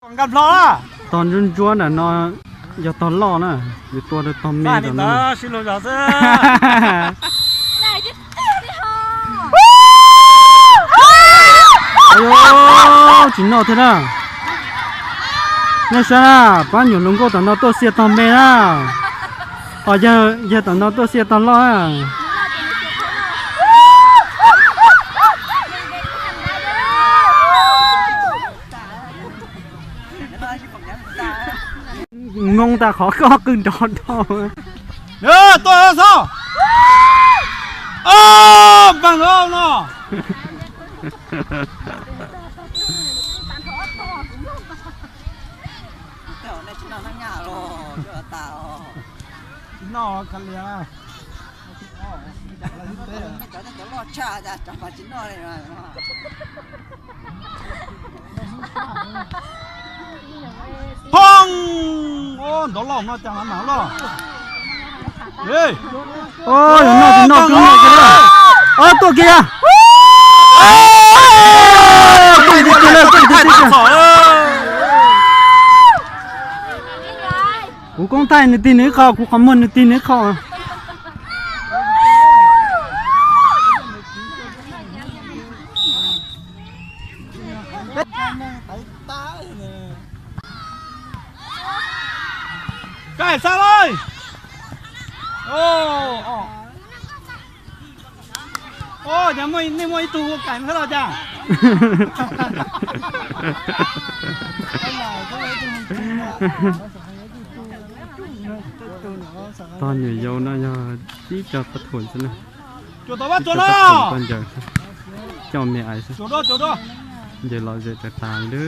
Nkag plho. Tog ntsuab ntsuab nram no yog tog loj na, yus tua rau tog me li ntawd. Tsis noj thiab na. Nej saib na, pab nyuam hluas nkauj tom no tuaj xiab tog me na. Ho yawg tom no tuaj xiab tog loj na. Moo tas qhov koj qw nrov nrov. Tuaj xwb. Npaj no. Poob! Ntov lauj no cas mam mam lauj. Noj noj noj tuaj kiag. Kuv koob thaij nws tig nws ib qho, kuv qhov muag nws tig nws ib qho. Kaim xav lawm. Cas nej muaj ib tug ua kaim xwb los cas? Tog nyuam yaus no yog tib co pab thuam xwb na. Tib co pab thuam poj ncaws xwb, coj me ais xwb. Ncaws los zem tas tas li.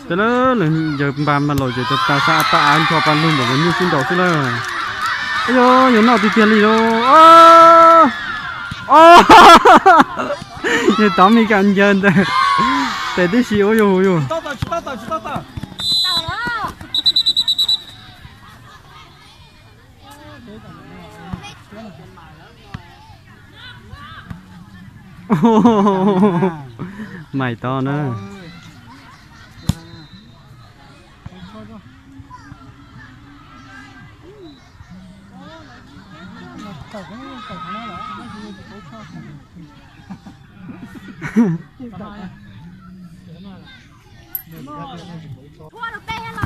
Teb lawv, yawg npas mas los zem tas tas, xav tas av nrho pas lug npaum los nyuj sib nraus xwb lawm. Yog, yog noj tiag tiag li lauj. Yog tov me kas ncaws ntawd, tes tib si ua yog yog. Maim tod na.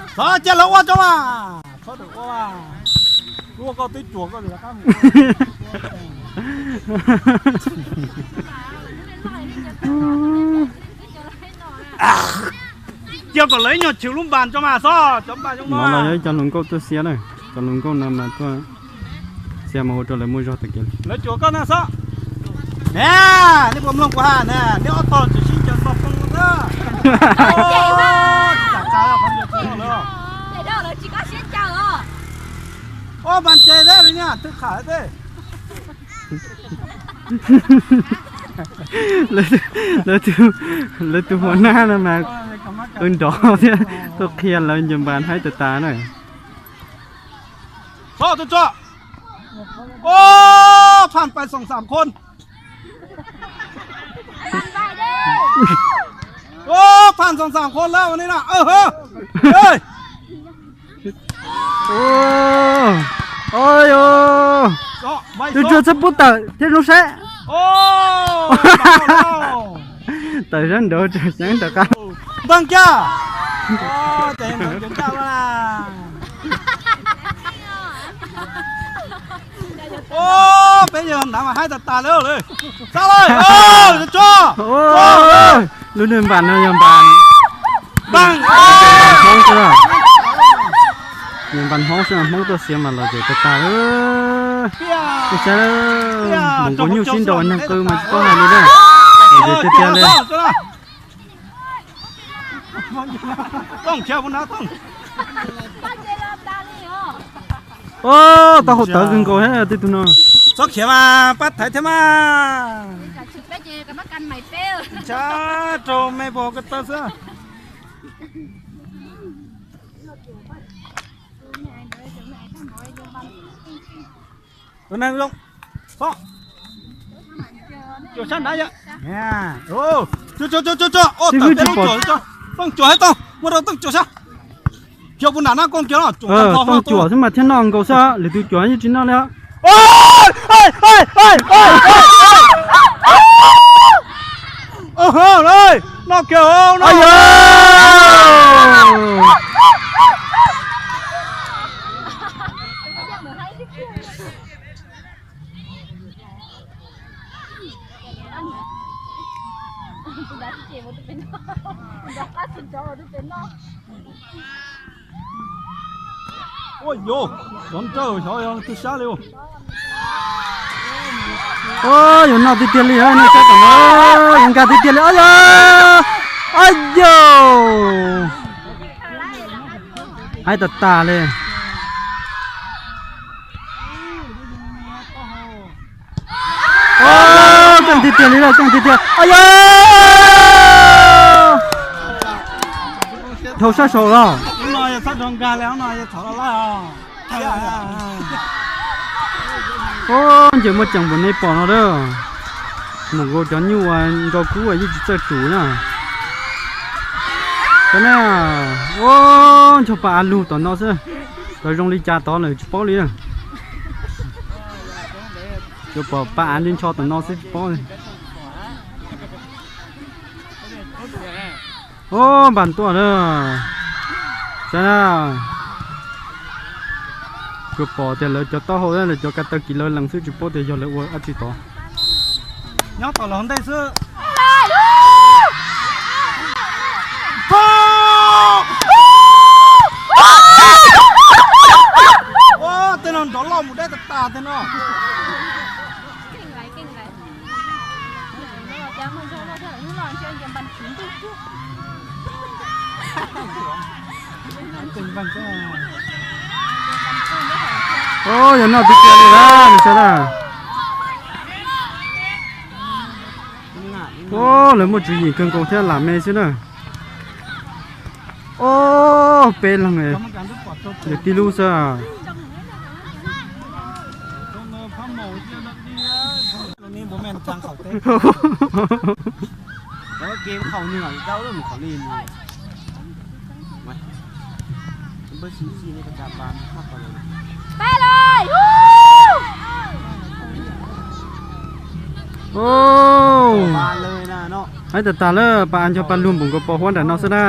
Txhob cia lawv ua tso mas, txhob ua, ua koj twb tsuas koj li qab mus. Cia kom lawv ib nyuag chwv lub npas tso mas xob, cov npas zoo no. Cov hluas nkauj tuaj xiab na, cov hluas nkauj no mas tuaj xiab mas ua rau lawv muaj zog tag kev li. Lawv cuam koj na xob. Niam, nej puas mloog kuv hais na, neb ob tog tseem sib ncaws npog poo na. Ob mas ces thiab li niag twb qham thiab. Lawv tus hua nab no mas qw nrov thiab, tuaj qhia lawv ncaws npas haib tas tas na. Tso, tso, tso. Ub, phan pais xoom xam khon. Ub, phan xoom xam khon lawm ua li no. Tus tsuag txhob pub tawm thiab zoo saib. Tawm sab nraud tawm xeev tawm qab. Npawg Ncaj. Peb yawg ntav mas haib tas tas li. Xab lawm, tso. Lub npas no yog npas Hmoob xwb. Yog npas Hmoob xwb, Hmoob tuaj xiav mas los zem tas tas. Saib, mus nkaus nyuj sib nraus neeg qw mas tsis paub hais li na. Los zem tiag tiag li. Tau hau tawv kawg nkaus thiab tej tug no. Txhob khiav mas pab thaiv thiab mas. Ntshai rau me pog ko taw xwb. Tus neeg zoo, phob, cuam sab nrad yom. Tsuag tsuag tsuag tsuag, tawm teb lub cuam, tooj cuam hab tooj, muab rau tooj cuam sab. Xyov puas nram na koj kiag no, tooj cuam xwb mas thiaj noj nkaus xwb, lwm tus cuam yeej tsis noj li. Noj kiag no. Ua yog, xyov nrawj xyov yog twg sab li. Yuav noj tiag tiag li, noj sab tom no, yuav nkag tiag tiag li, ab yog, ab yog, haib tas tas li. Keej tiag tiag li, keej tiag tiag, ab yog, dhau sab saud los. Ua ncaws muaj ceem npaum nej pom no a. Mus nkaus cov nyuj uas nrau kub yeej tsis txawj tsum na. Ua, ncho pa av lug tom no xwb. Tau zoo li cas tod lawm tsis paub li. Tsuas pom pa av li ncho tom no xwb tsis paub li. Ub, npaj tuaj na. Saib na. Tsuas pom tias lawv cov taub hau, lawv cov ko taw kis lawv lees xwb tsis paub tias yog lawv ua dab tsi tod. Nyob tom lawv ntej xwb. Tej no nrov loj mus deb tas tas tej no. Ub, yog noj tiag tiag li lawm saib na. Ub, lawv muaj tswv yim kawg nkaus thiab lam me xwb na. Ub, peb leeg, yog tib lub xwb. Ub, haib tas tas lawm, pa av ncho pa lug npaum nkaus pos huab nram no xwb na.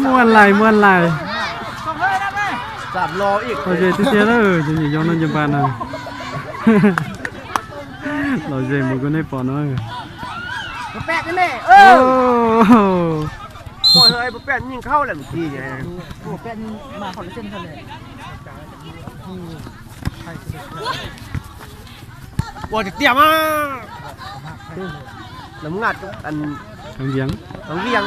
Muaj lais, muaj lais. Lom zem tiag tiag lawm, cov nyuam yaus no nce npas na. Lom zem mus kuv nej pom no. Ua tiag tiag mas. Lawv nqa Tov Vias. Tov Vias.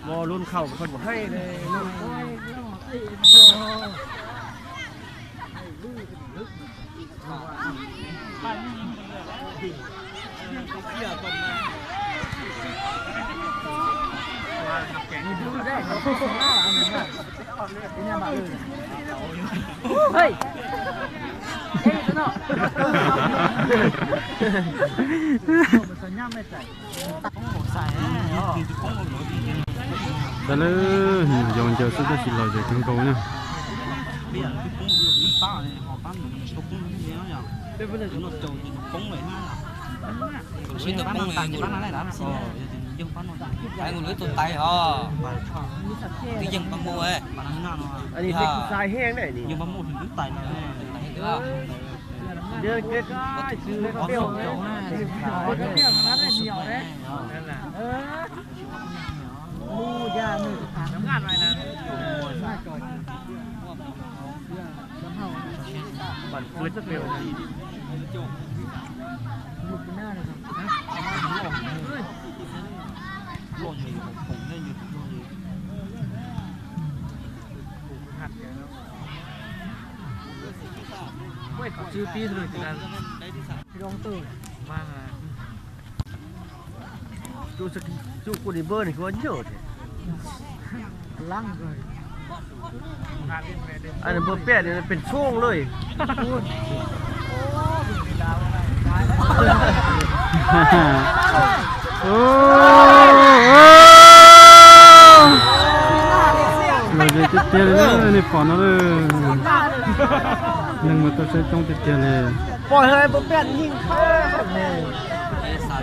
Ua lub khau koj mus haib li. Tag lawm, yog ncaws xwb tab sis lom zem kawg nkaus na. Tib tug rau tim lawm. Rau kuv ni npawb ni kuv nyob thiab. Npawb peb ni pem txhooj lawm. Lom zem tiag tiag li, nej pom no, neeg mas tuaj saib coob tiag tiag li.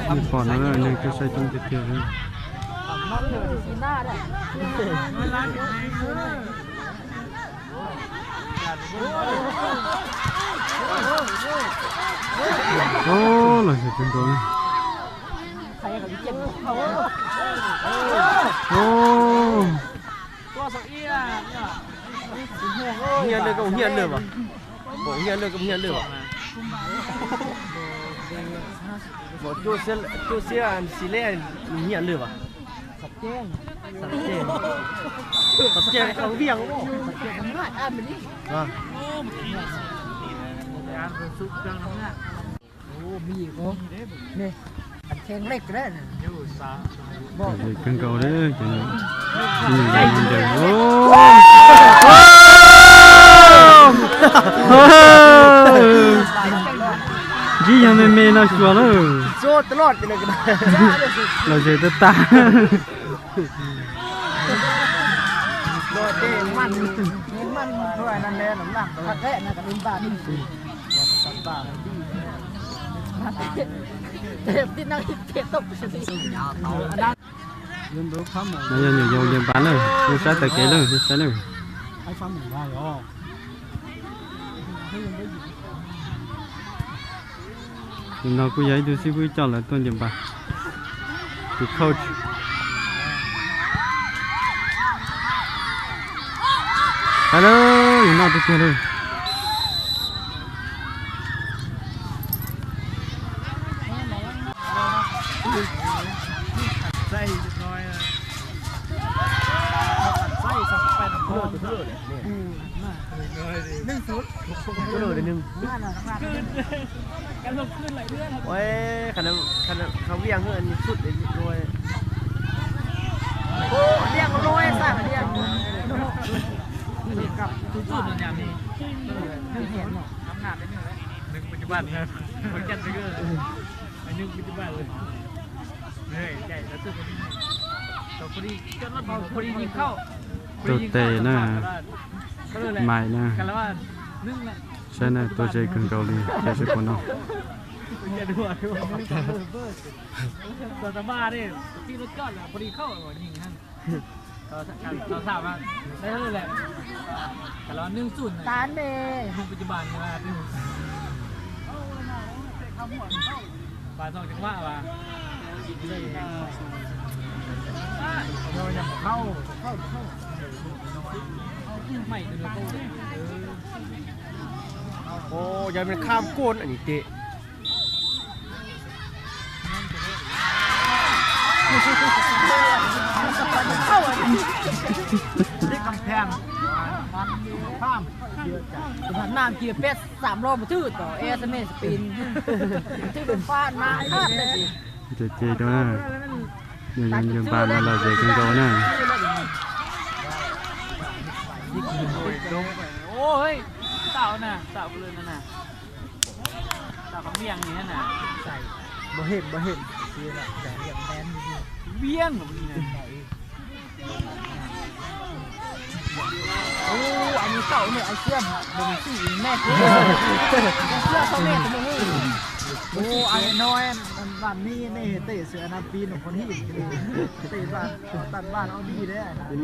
Nej pom no, neeg tuaj saib coob tiag tiag li. Lom zem kawg nkaus li. Nyiaj lwj koj mus nyiaj lwj as? Nyiaj lwj koj mus nyiaj lwj as? Cuaj xiab xis lej nyiaj lwj as? Viaj kawg nkaus li. Ntsib yog me me no xyuas lawm. Lom zem tag tag. No yog nyuam yaus ntias npas lawm, saib taw kev lawm, saib lawm. Tus no kuj yog ib tug xib hwb coj lawv tuaj ntias npas. Tus coach. Hais lawm, yus noj tiag tiag li. Ua, qhov viaj hwj sut li. Viaj loj xav viaj. Tuaj tes na, mais na, saib na, tuaj ze kawg nkaus li, ces seb puas noj. Yog men kham kuj ni tes. Nam cia peb xam los mus thwj tom e s m spin, thwj peb pab na. Ces ces rau na, yog yus npaj mas lom zem kawg nkaus na. Ua, nej no, ban ni nej tes xwm na pin num qhov hij, tes ban, tan ban ob bi de. Li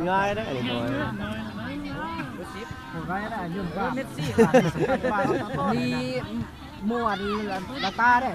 muaj la ta de.